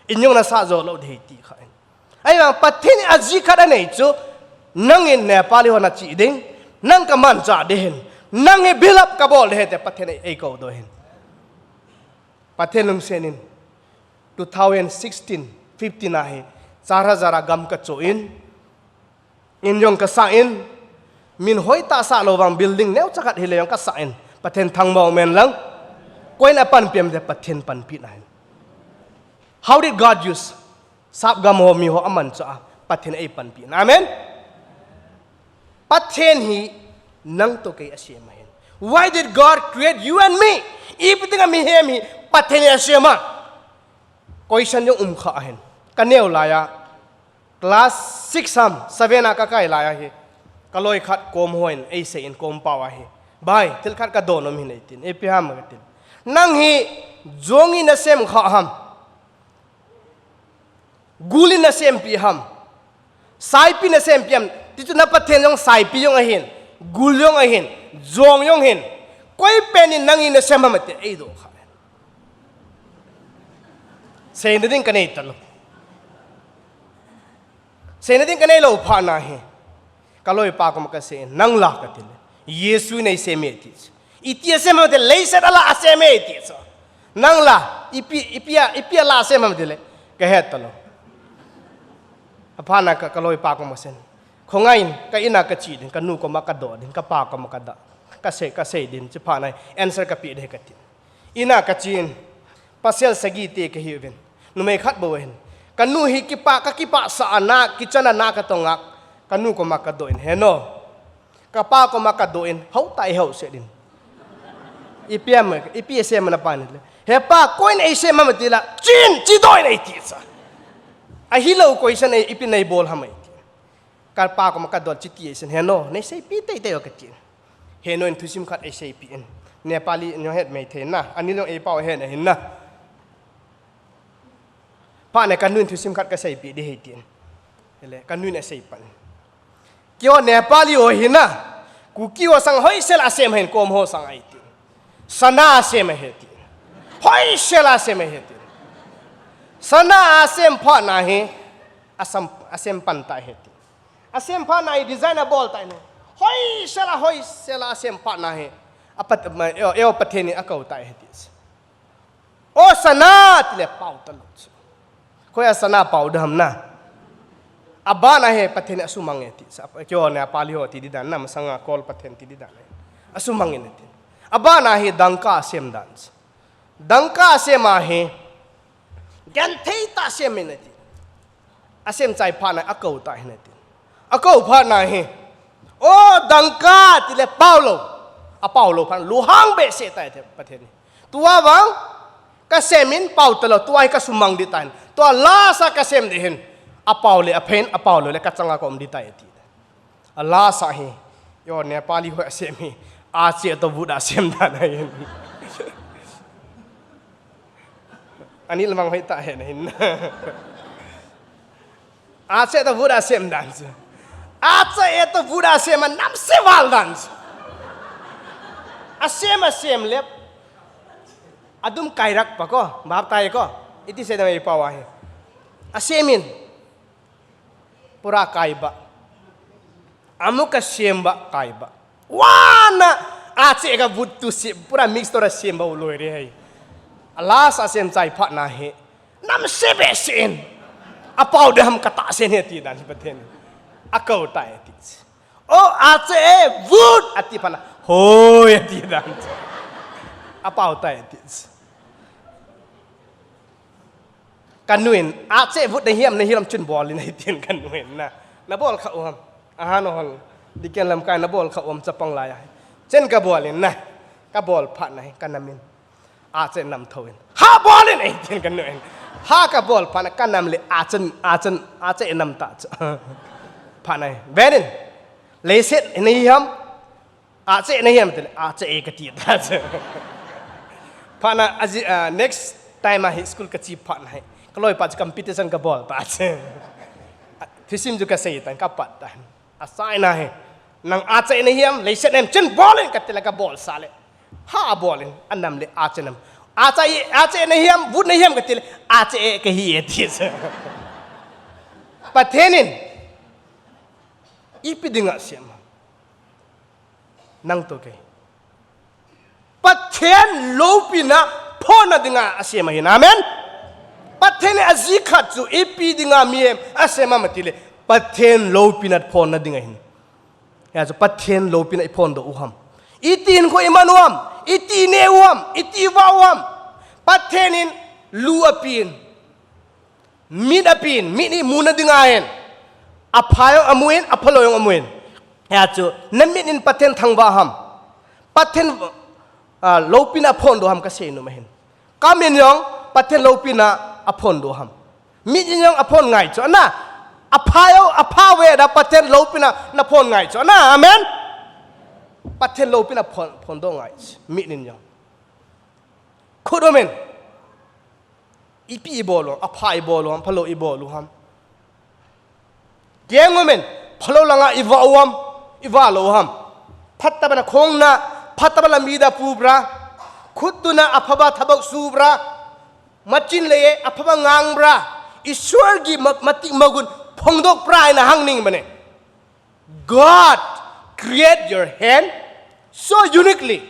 in jong na sa jo lou de ti kha in. Ahivang Pathen in aji khat anei chu, nang in Nepali ho na chi ding, nang ka manchah ding hin, nang hi build up ka bol ding hi te Pathen in eikou doh hin. Pathen lungset in, two thousand sixteen, fifteen a hi, Charhazara gam ka cho in, in jong ka sah in, min hoi tah sah lou vang building neocha khat hile jong ka sah in, Pathen thangvah um hen lang, koi in apanpi em te Pathen panpina hin. How did God use? Sap gam ho mi ho amanchah a, Pathen eipanpi. Amen? Pathen hi nang to kei asem ahin. Why did God create you and me? Ipi dinga mihem hi Pathen in asem a? Question jong um kha ahin. Ka neo lai a, class six ham, seven a ka kai lai a hi. Ka loi khat kom hon, eisei in kom pau ahi. Bai, thil khat ka donom hin eitin. Ipi ham ka tin. Nang hi jong in asem kha ham. Gul in na sempi ham. Saipi na sempi ham. Tichu na Pathen jong saipi jong ahin. Gul jong ahin. Jong jong ahin. Koi pen in nang in na sem ham ati. Eidoh kha. Seina ding ka nei talou. Seina ding ka neilou phat na hi. Ka loipa koma ka sei, nang la ka ti le. Jesu in eisem e ti chu. Iti asem ham ti le, leiset a la asem e ti chu. Nang la, ipi, ipi a, ipi a la asem ham ti le. Ka het talou. Aphat na ka, ka loipa koma sei. Khongai in, ka in a ka che ding, ka nu koma ka doh ding, ka pa koma ka da. Ka sei, ka sei ding, chuphat na answer ka pe ding ka ti. In a ka che in, pasal sagi te ka hi uvin. Numei khat bou ahin. Ka nu hi kipa, ka kipah sah a na, kitchen a na ka tong a, ka nu koma ka doh in. He no. Ka pa koma ka doh in, hou ta e hou se ding. Ipi am, ipi asem na pa ni le. He pa, koi in eisem ham ati la, chin, chi doi nei ti sa. Ahilou koi san ei, ipi nei bol ham ei ti. Ka pa koma ka dol chi ti eisan, he no, nei seipi teitei o ka ti. He no in thusim khat eiseipi in. Nepali nyo het mei thei na, ani long ei pao he na hin na. Pa ne ka nu in thusim khat ka seipi di hei tin. Hele, ka nu in a seipan. Kio Nepali ho hina, Kuki ho sang hoisel a sem hen kom ho sang ai tin. Sana a sem a he tin. Hoisel a sem a he tin. Sana a sem pha na he, a sam, a sem pan ta he tin. A sem pha na he design a bol ta he. Hoisel a, hoisel a sem pha na he. A pat, ma, eo, eo Pathen in a kou ta he tin. O sana, ti le pao ta lo chu. Koi a sana pao dam na. A bana he Pathen a sumang e ti sa. Kio Nepali ho ti di dan na, masanga kol Pathen ti di dan. A sumang e ti. A bana he dangka a sem dan. Dangka a sem a he. Genthei ta sem e ti. A sem chai pha na, a kou ta he na ti. A kou pha na he. O dangka ti le pao lo. A pao lo pha na. Luhang be se ta he Pathen. Tua vang, ka sem in pao ta lo, tua hi ka sumang di ta hin. Tua lasa ka sem di hin. A pao le, a phen, a pao lo le, ka changa ka um di ta he ti. A lasa hi. Yo, Nepali ho a sem hi. A che to bu da sem da na hin. Ani lamang hoi ta he na hin. A che to bu da sem dan chu. A che e to bu da sem a nam se val dan chu. A sem a sem lep. A dum kai rak pa ko, bap tai ko. Iti se da mai pa wa he. A sem in. Pura kai ba. Amu ka sem ba kai ba. Wana a che ka but tu si pura mix to ra sem ba u loi re hai. A lasa sem chai pha na he. Nam se be sen. A pao de ham ka ta sen he ti dan Pathen. A kou ta he ti. O a che e vut a ti pha na. Hoi a ti dan. A pao ta he ti. Ka nu in, a che vut na hiam, na hiam chun bol in, na hi tin ka nu in na. Na bol kha u ham. A ha no hol. Di ken lam kai na bol kha u ham chapang lai a. Chen ka bol in na. Ka bol pha na hi, ka nam in. A che nam tho in. Ha bol in, ei tin ka nu in. Ha ka bol pha na, ka nam le a chen, a chen, a che nam ta chu. Pha na hi. Ven in. Leiset in hi ham. A che na hiam te, a che e ka ti ta che. Pha na a ji, ah, next time a hi school ka chi pha na hi. Ka loi pa chu competition ka bol ta che. Thusim chu ka sei ta, ka pat ta. A sai na hi. Nang a che na hiam, leiset nem chen bol in ka ti le ka bol sa le. Ha a bol in, a nam le a che nam. A che, a che na hiam, vut na hiam ka ti le, a che e ka hi e ti che. Pathen in, ipi dinga sem. Nang to kei. Pathen loupina phonna dinga a sem ahin. Amen. Pathen a ji khat chu ipi dinga mihem a sem am ti le. Pathen loupina phonna dinga hin. Ya chu Pathen loupina i phon doh u ham. Iti hin ko i man u ham. Iti ne u ham. Iti va u ham. Pathen in lu a pin. Mit a pin, mit hi muna dinga hin. A pha jong a mu in, a phalou jong a mu in. Hia chu, na mit in Pathen thangvah ham. Pathen, ah, loupina a phondoh ham ka seinom ahin. Ka min jong Pathen loupina a phondoh ham. Mit in jong a phon ngai chu. Ana, a pha jong, a pha ve da Pathen loupina na phon ngai chu. Ana, amen. Pathen loupina phon, phondoh ngai chu. Mit in jong. Khut um in. Ipi i bol u ham, a pha i bol u ham, phalou i bol u ham. Keng um in, phalou langa i va u ham, i va lou u ham. Phatah bana khong na, phatah bana mida pu bra. Khut tuna a phaba thabok su bra. Machin le a phaba ngang bra. Ishwar ki ma-, matik magun phongdoh pra ina hang ning mane. God create your hand so uniquely.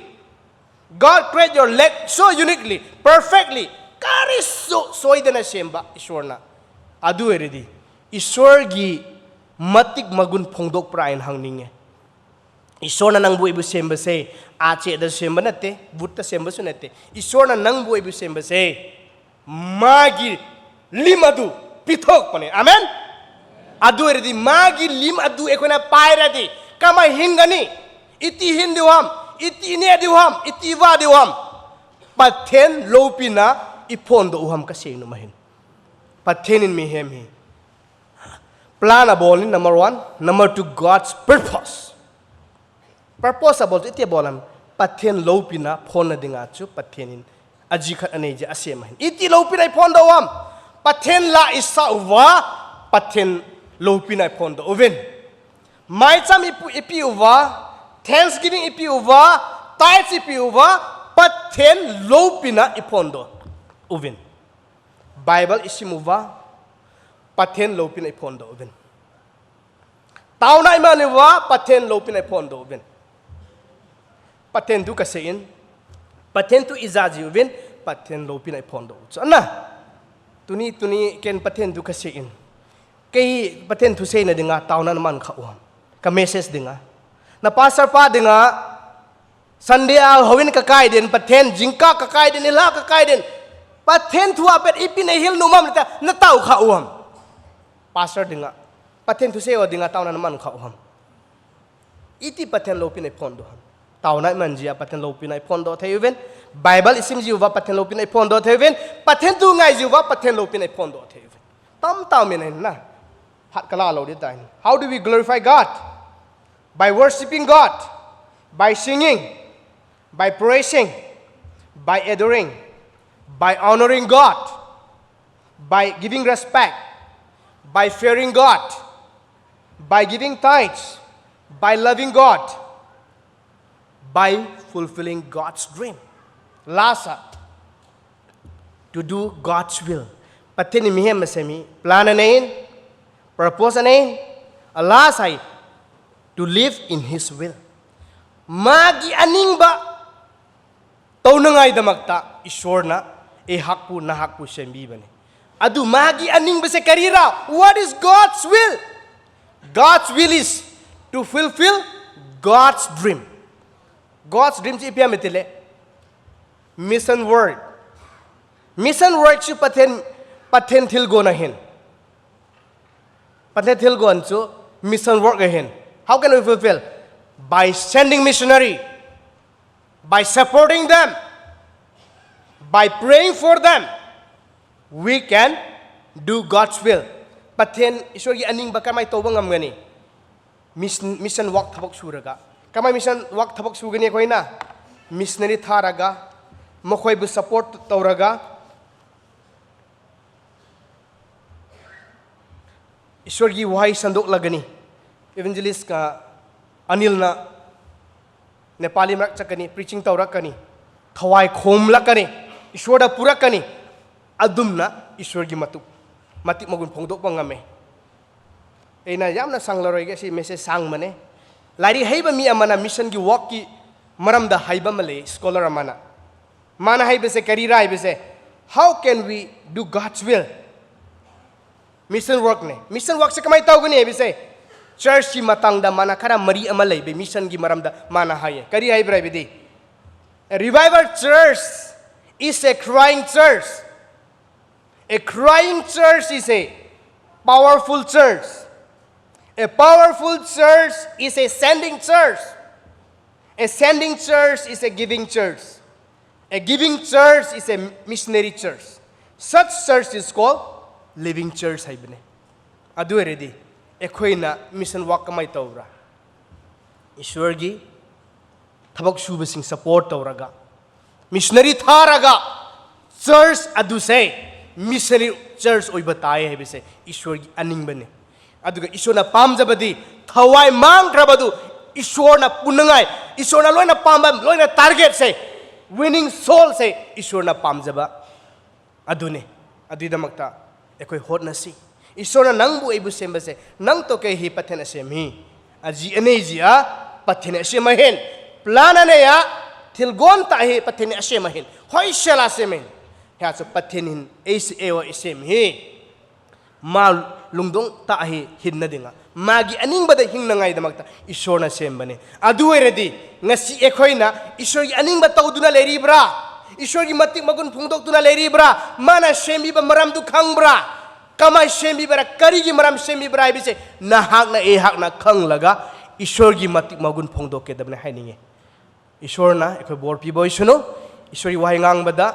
God create your leg so uniquely, perfectly. Kari so, soidena semba Ishwar na. Adu eredi. Ishwar ki matik magun phongdoh pra in hang ninge. Ishwar na nangbu ibu semba se. Ache da semba nate, vutta semba su nate. Ishwar na nangbu ibu semba se. Magi lim adu pithok pane. Amen. Adu eredi magi lim adu ekona pairedi. Kama hingani. Iti hin diu ham. Iti ne diu ham. Iti va diu ham. Pathen loupina iphondoh u ham kasei nom ahin. Pathen in mihem hi plan abol in, number one. Number two, God's purpose. Purpose abol chu iti abol ham? Pathen loupina phonna dinga chu Pathen in ajikhat anei jeh a asem ahin. Iti loupina iphondoh u ham? Pathen la isah uva, Pathen loupina iphondoh uvin. Maicham ipu-, ipi uva, thanksgiving ipi uva, tithes ipi uva, Pathen loupina iphondoh uvin. Bible isim uva, Pathen loupina iphondoh uvin. Taona iman uva, Pathen loupina iphondoh uvin. Pathen thu kasei in, Pathen thu ija jiuvin, Pathen loupina iphondoh u chu. Ana, tuni, tuni ken Pathen thu kasei in. Kei Pathen thu seina dinga taona naman kha u ham? Ka message dinga, na pastor pa dinga, Sunday a houin kakai din, Pathen, jingkah kakai din, nilhah kakai din, Pathen thu apet ipi nahil nom ham nati, natao kha u ham? Pastor dinga, Pathen thu seiho dinga taona naman kha u ham? Iti Pathen loupina iphondoh ham? Taona iman jeh a Pathen loupina iphondoh thei uvin. Bible isim jiuva Pathen loupina iphondoh thei uvin. Pathen thu ngai jiuva Pathen loupina iphondoh thei uvin. Tamtah min ahin na. Hat kala lou ding tahin. How do we glorify God? By worshiping God, by singing, by praising, by adoring, by honoring God, by giving respect, by fearing God, by giving tithes, by loving God, by fulfilling God's dream. Last, to do God's will. Pathen in mihem asem hi plan anei in, purpose anei in, a last hai, to live in His will. Magi aning bou touna ngai damak tah Ishwar na eihakpu, nahakpu sembi bane. Adu magi aning bou se karira. What is God's will? God's will is to fulfill God's dream. God's dream chu ipi ham itile, mission work. Mission work chu Pathen, Pathen thilgon ahin. Pathen thilgon chu mission work ahin. How can we fulfill? By sending missionary, by supporting them, by praying for them, we can do God's will. Pathen Ishwar ki aning bou kamai tou bou ngam gani. Mission, mission work thabok suraga. Kamai mission work thabok sugani koina. Missionary tharaga, makhoi bou support touraga, Ishwar ki wahai sandok lagani. Evangelist ka Anil na Nepali marak chakani, preaching toura kani. Thawai khom lakani. Ishwar da pura kani. Adum na Ishwar ki matu, matik magun phongdoh pangam e. Eina yamna sang laroi ke si message sang mane. Lairik haiba mi amana mission ki work ki maram da haiba male scholar amana. Mana haiba se karira haiba se. How can we do God's will? Mission work ne. Mission work se kamai tao gani haiba se. Church ki matang da mana kara mari ama leibe mission ki maram da mana hai. Kari haiba haiba di. A revival church is a crying church. A crying church is a powerful church. A powerful church is a sending church. A sending church is a giving church. A giving church is a missionary church. Such church is called living church haibane. Adu ready. Ekhoina mission work kamai taura. Ishwar ki thabok suba sing support tauraga, missionary tharaga, church adu se missionary church oiba tai haiba se Ishwar ki aning bane. Aduga Ishwar na pamjaba di, thawai mangkhraba du Ishwar na punangai, Ishwar na loina pamba, loina target se winning soul se Ishwar na pamjaba. Adune, adui damakta, ekhoi hotna si. Ishwar na nangbu eibu semba se, nang to kei hi Pathen asem hi. Aji anei ji a, Pathen asem ahin. Plan anei a, thilgon ta hi Pathen asem ahin. Hoisel a asem ahin. Hia chu Pathen hin eisi eiho isem hi. Ma lungdong ta hi hinna dinga. Magi aning bada hingna ngai damakta Ishwar na sem bane. Adu ready. Ngasi ekhoina Ishwar ki aning ba tauduna leiribra. Ishwar ki matik magun phongdoktuna leiribra. Mana sembiba maram du khangbra. Kamai sembiba ra, kari ki maram sembiba ra haiba se. Nahak na eihak na khanglaga Ishwar ki matik magun phongdok ke dabane haininge. Ishwar na ekhoi bolpi boisunu. Isuri wahai ngang bada,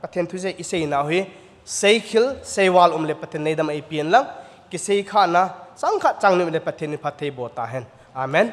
Pathen thu je isei nau hi, sei khil, sei val um le Pathen neidam ei pien lang, kisei kha na, chang khat chang ni um le Pathen ni phat thei bo ta hen. Amen.